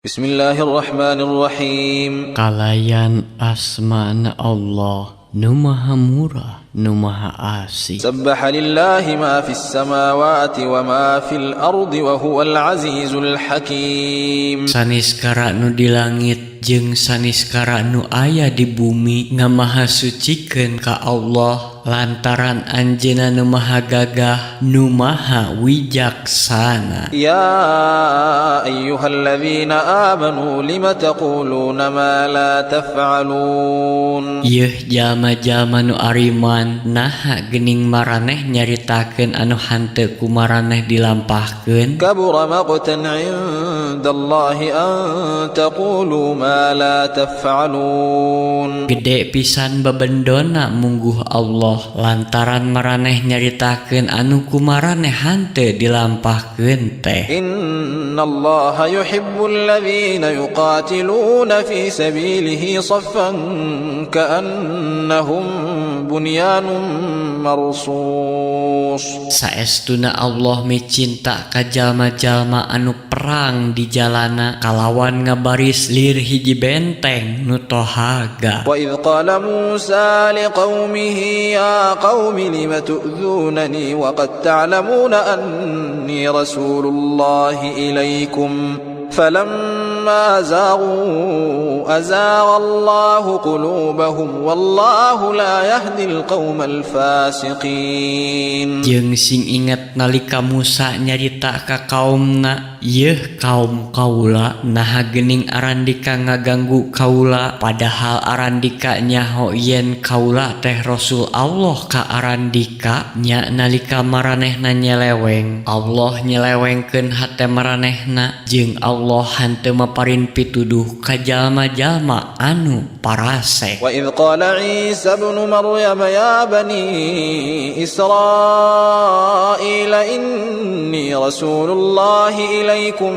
Bismillahirrahmanirrahim. Kalayan asmana Allah nu maha murah nu maha asih. Sabbaha lillahi ma fis samawati wa ma fil ardi wa huwal azizul hakim. Saniskara nu di langit jeung saniskara nu aya di bumi ngamahasucikeun ka Allah lantaran anjeunna nu maha gagah nu maha wijaksana. Ya ayyuhalladzina amanu lima taquluna ma la taf'alun. Yeuh jalma-jalma nu ariman, naha geuning maraneh nyaritakeun anu hanteu ku maraneh dilampahkeun. Kabura maqtan 'indallahi an taqulu ma la taf'alun. Gede pisan babendona mungguh Allah lantaran maraneh nyaritakeun anu ku maraneh hanteu dilampahkeun teh. Innallaha yuhibbul ladzina yuqatiluna fi sabilihi saffan ka'annahum bunyanun marsus. Saestuna Allah micinta ka jalma-jalma anu perang di jalana kalawan ngabaris lir hiji benteng nu tohaga. Wa idh qala Musa liqaumihi ya qaumi lima tu'dzunani wa qad ta'lamuna anni rasulullahi ilaikum falamma zaghu azagha Allahu qulubahum wallahu la yahdil qaumal fasiqin. Jeung sing inget nalika Musa nyarita ka kaumna, yeuh kaum kaula, naha geuning arandika ngaganggu kaula padahal arandika nyaho yen kaula teh Rasul Allah ka arandika. Nya nalika maranehna nyeleweng, Allah nyelewengkeun hate maranehna jeung Allah hanteu maparin pituduh ka jalma-jalma anu parasek. Wa idh qala Isa ibn Maryam ya bani Israil inni rasulullahi ilaikum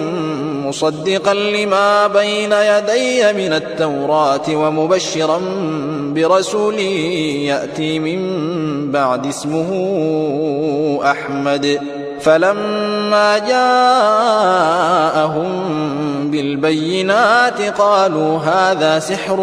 musaddiqan lima baina yadayya minat tawrati wa mubasysyiran birasulin ya'ti min ba'di ismuhu Ahmad. فلما جاءهم بالبينات قالوا هذا سحر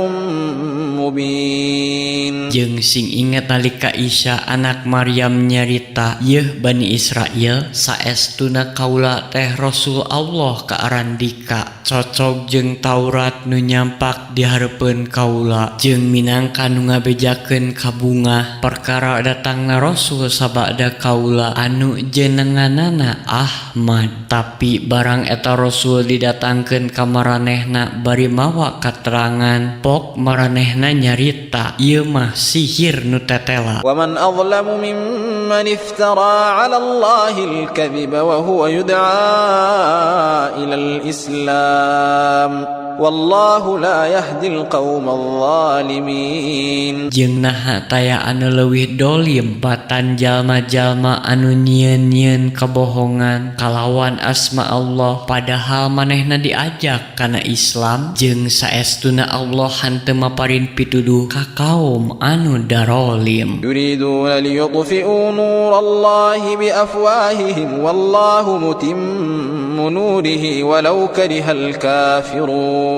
مبين. Jeung sing inget nalika Isa anak Maryam nyarita, yeuh Bani Israil, saestuna kaula teh Rasul Allah ka arandika cocok jeung Taurat nu nyampak di hareupeun kaula jeung minangka nu ngabejakeun kabungah perkara datangna Rasul sabada kaula anu jenenganana Ahmad. Tapi barang eta Rasul didatangkeun ka maranehna bari mawa katerangan, pok maranehna nyarita ieu mah sihir nu tetela. Wa man azlamu mimman iftara 'ala Allahi al-kadhiba wa huwa yud'a ila al-Islam wallahu la yahdil qaumal zalimin. Jeung naha taya anu leuwih dolim batan jalma-jalma anu nyieun-nyieun kabohongan kalawan asma Allah padahal manehna diajak kana Islam jeung saestuna Allah hanteu maparin pituduh ka kaum anu darolim. Yuriduna liyutfi'u nurallahi biafwahihim wallahu mutimmu nurihi walau karihal kafirun.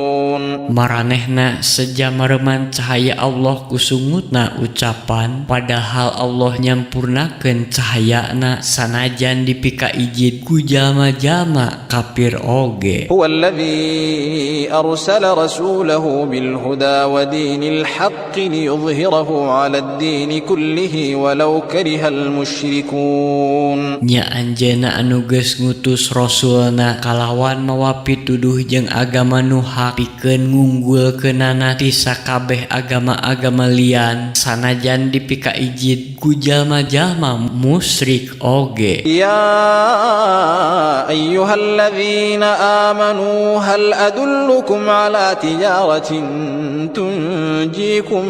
Maranehna seja mareman cahaya Allah kusungutna ucapan padahal Allah nyampurnakeun cahayana sanajan dipika ijid ku jalma-jalma kafir oge. Huwallazi arsala rasulahu bil huda wa dinil haqqi liyudhhirahu 'alad dini kullihi walau karihal musyrikun. Nya anjeunna anu geus ngutus rasulna kalawan mawa pituduh jeung agama nu hak pikeun ngunggulkeunana ti sakabeh agama-agama lian sanajan dipika ijid ku jalma-jalma musyrik oge. Ya ayyuhalladzina amanu hal adullukum ala tijaratin tunjikum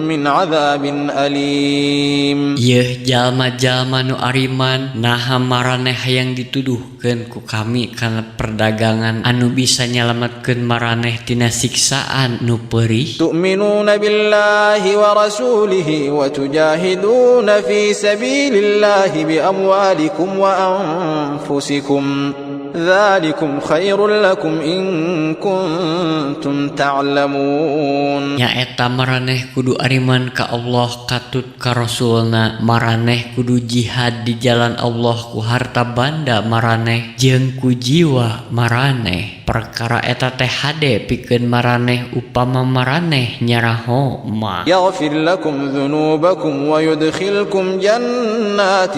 min adzabin alim. Yeuh jalma-jalma nu ariman, naha maraneh hayang dituduhkeun ku kami kana perdagangan anu bisa nyalametkeun maraneh tina siksaan nu perih. Tu'minuna billahi wa rasulihi wa tujahiduna fi sabilillahi bi amwalikum wa anfusikum ذلكم خير لكم إن كنتم تعلمون. Nyaeta maraneh kudu ariman ka Allah katut ka Rasulna. Maraneh kudu jihad di jalan Allah ku harta banda maraneh jeung ku jiwa maraneh. Perkara eta teh hade pikeun maraneh upama maraneh nyaraho mah. يغفر لكم ذنوبكم ويدخلكم جنات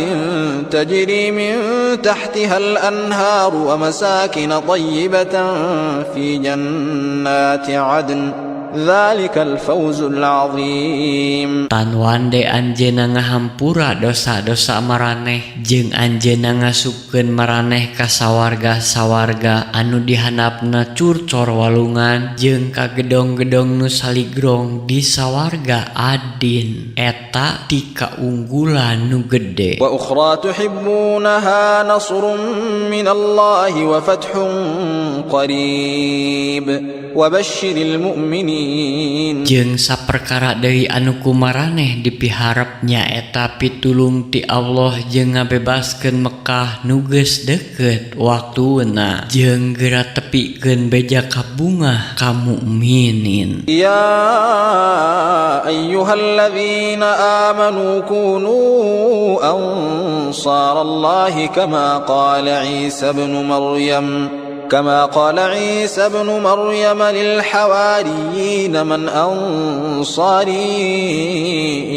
تجري من تحتها الأنهار ومساكن طيبة في جنات عدن، ذلك الفوز العظيم. Tan wande anjeunna ngahampura dosa-dosa maraneh jeung anjeunna ngasupkeun maraneh ka sawarga-sawarga anu dihandapna curcor walungan jeung ka gedong-gedong nu saligrong di sawarga Adin. Eta ti kaunggulan nu gede. وأخرى تحبونها، نصر من الله وفتح قريب، وبشر المؤمنين. Jeung saperkara deui anu ku maraneh dipiharep, nyaeta pitulung ti Allah jeung ngabebaskeun Mekah nu geus deukeut waktuna, jeung geura tepikeun beja kabungah ka mukminin. يا أيها الذين آمنوا كونوا أنصار الله كما قال عيسى ابن مريم للحواريين من أنصاري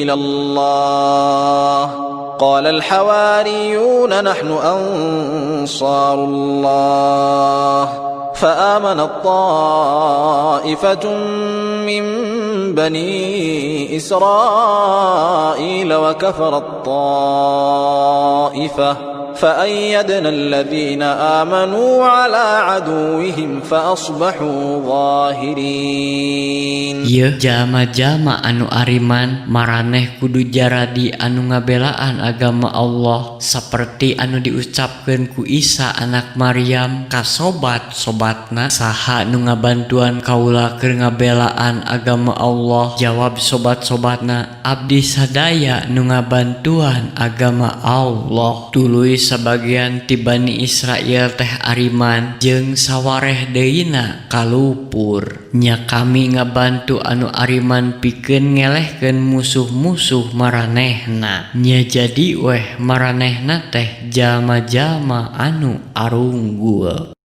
إلى الله؟ قال الحواريون نحن أنصار الله. فآمنت طائفة من بني إسرائيل وكفرت طائفة، فأيدنا الذين آمنوا على عدوهم فأصبحوا ظاهرين. Yeuh jalma-jalma anu ariman, maraneh kudu jaradi anu ngabelaan agama Allah saperti anu diucapkeun ku Isa anak Maryam ka sobat-sobatna, "Saha nu ngabantuan kaula keur ngabelaan agama Allah?" Jawab sobat-sobatna, "Abdi sadaya nu ngabantuan agama Allah." Tuluy sabagian ti Bani Israel teh ariman jeung sawareh deuna kalupur. Nya kami ngabantu anu ariman pikeun ngelehkeun musuh-musuh maranehna. Nya jadi weh maranehna teh jalma-jalma anu arunggul.